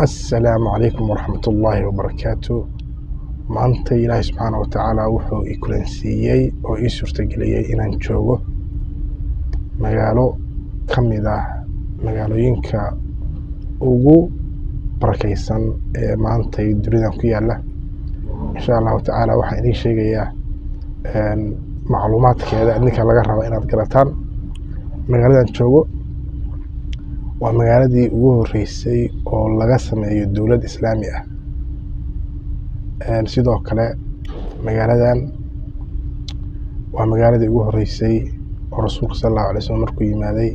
Assalaamu calaykum waraxmatullaahi wabarakaatu. Maanta Ilaahay subxaana wa tacaala wuxuu i kulansiiyey oo ii suurtageliyey inaan joogo magaalo ka mid ah magaalooyinka ugu barakeysan ee maantay dunidan ku yaalla. Insha Allahu tacaala waxaan idiin sheegayaa macluumaadkeeda idinka laga raba inaad garataan. Magaaladan joogo waa magaaladii ugu horeysay oo laga sameeyo dowlad islaami ah. Sidoo kale magaaladan waa magaaladii ugu horeysay oo Rasuulka sala Allahu alay wasallam markuu yimaaday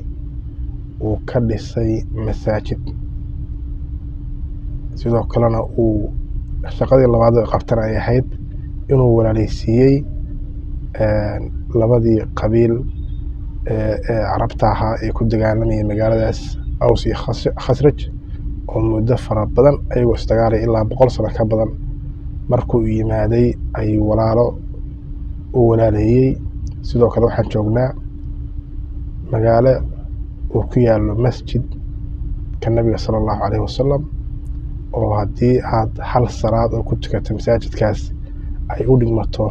uu ka dhisay masaajid. Sidoo kalena uu shaqadii labaad oo qabtan ay ahayd inuu walaaleysiiyey labadii qabiil ee Carabta ahaa ee ku dagaalamayay magaaladaas, Aws iyo Khasraj, oo muddo fara badan ayagoo isdagaalay ilaa 100 sano ka badan. Markuu yimaaday ayuu walaalo u walaaleeyey. Sidoo kale waxaan joognaa magaalo uu ku yaallo masjid ka Nabiga sala Allahu calayhi wasalam, oo haddii aad hal salaad oo ku tukato masaajidkaas ay u dhigmato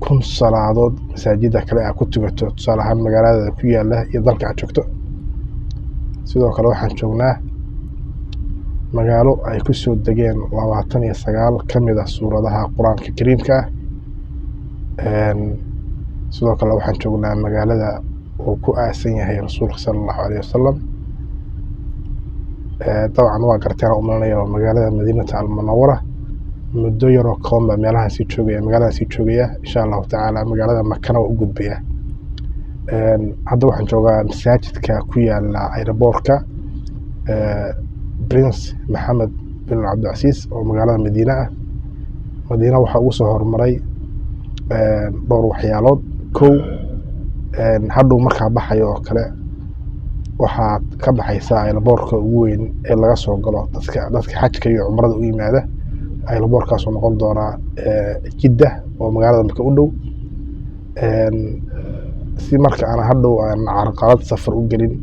1000 salaadood masaajida kale aad ku tukato, tusaale ahaan magaalada ku yaalla iyo dalka aad joogto. Sidoo kale waxaan joognaa magaalo ay ku soo degeen 29 ka mid ah suuradaha Qur-aanka Kariimka ah. Sidoo kale waxaan joognaa magaalada uu ku aasan yahay Rasuulka sala Allahu alayhi wasalam. Dabcan waa garteen u malanaya, waa magaalada Madiinata Almunawara. Muddo yaroo kooban baa meelahan sii joogaya, magaaladan sii joogaya. Insha Allahu tacaala magaalada Makana waa u gudbaya. Hadda waxaan joogaa masaajidka ku yaala airportka Prince Maxamed bin Cabdilcasiis oo magaalada Madiine ah. Madiina waxaa ugu soo horumaray dhowr waxyaalood. Kow, hadhow markaa baxayo oo kale waxaad ka baxaysaa airportka ugu weyn ee laga soo galo dadka xajka iyo cumrada u yimaada. Airportkaasoo noqon doonaa Jidda oo magaalada Maka u dhow. Si marka aan hadhow aan carqalad safar u gelin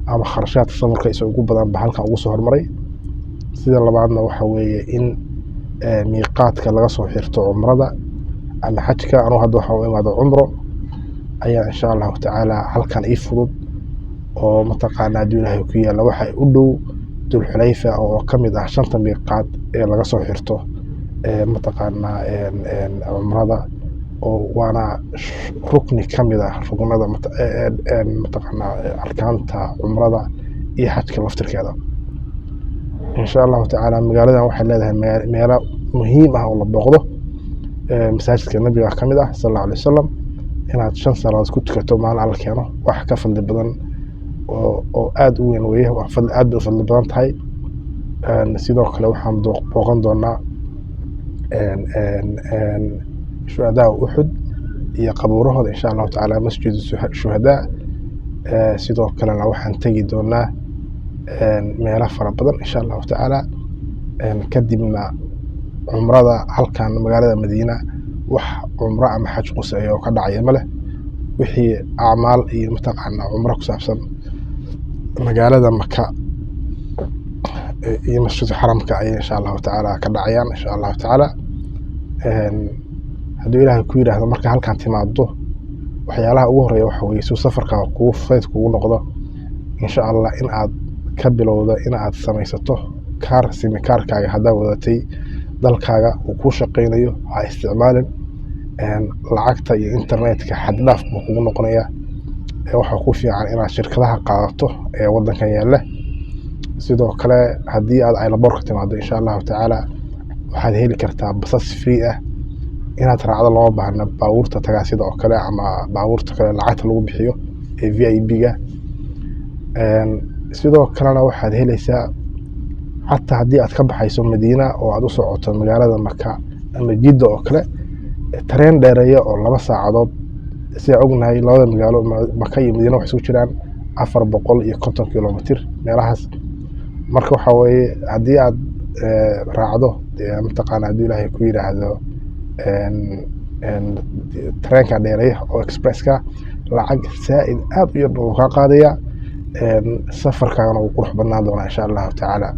ama kharashaadka safarka isa ugu badan ba halkan ugu soo horumaray. Sida labaadna waxa weeye in miiqaadka laga soo xirto cumrada ama xajka. Anugu hadda waxaan u imaado cumro ayaa insha Allahu tacaala halkan ii fudud oo mataqaanaa hadduu Ilaahay ku yaalla waxa u dhow Dulxulayfa oo ka mid ah shanta miiqaad ee laga soo xirto mataqaanaa cumrada, oo waana rukni ka mid ah ruknada mataqaanaa arkaanta cumrada iyo xajka laftirkeeda. Insha Allahu tacaala magaaladan waxay leedahay meelo muhiim ah oo la booqdo. Masaajidka Nabiga ka mid ah sala Allahu alay wasalam. Inaad shan salaadood ku tukato maalin Alla keeno wax ka fadli badan oo aada u weyn weeye, waa fadli aad bay u fadli badan tahay. Sidoo kale waxaan booqan doonaa shuhadaa Uxud iyo qabuurahooda insha Allahu tacaala, Masjid Shuhadaa. Sidoo kalena waxaan tegi doonaa meelo fara badan insha Allahu tacaala. Kadibna cumrada halkan magaalada Madiina wax cumro ama xaj quseeya oo ka dhacaya ma leh. Wixii acmaal iyo mataqaanaa cumro ku saabsan magaalada Maka iyo Masjid Xaramka ayay insha Allahu tacaala ka dhacayaan insha Allahu tacaala. Hadduu Ilaahay ku yidhaahdo, marka halkan timaado waxyaalaha ugu horeeya waxa weeye suu safarka kugu fudayd kugu noqdo insha Allah in aad ka bilowdo in aad samaysato kaar SIM kaarkaaga. Haddaa wadatay dalkaaga uu kuu shaqeynayo ha isticmaalin. Lacagta iyo internetka xad dhaaf buu kugu noqonayaa. Waxaa ku fiican inaad shirkadaha qaadato ee wadankan yaalla. Sidoo kale haddii aad airportka timaado insha Allahu tacaala waxaad heli kartaa basas free ah inaad raacdo. Looma baahna baabuurta tagaasida oo kale ama baabuurta kale lacagta lagu bixiyo ee VIP-ga. Sidoo kalena waxaad helaysaa xataa haddii aad ka baxayso Madiina oo aad u socoto magaalada Maka ama Jidda oo kale, tareen dheereeya oo 2 saacadood. Sida ognahay labada magaalo Maka iyo Madiina waxay isku jiraan 450 kilomitir meelahaas. Marka waxaa weeye haddii aad raacdo mataqaana hadduu Ilaahay ku yidhaahdo tareenka dheereeya oo expresska, lacag saa'id aad u yar buu kaa qaadayaa, safarkaagana wuu qurux badnaan doonaa insha Allahu tacaala.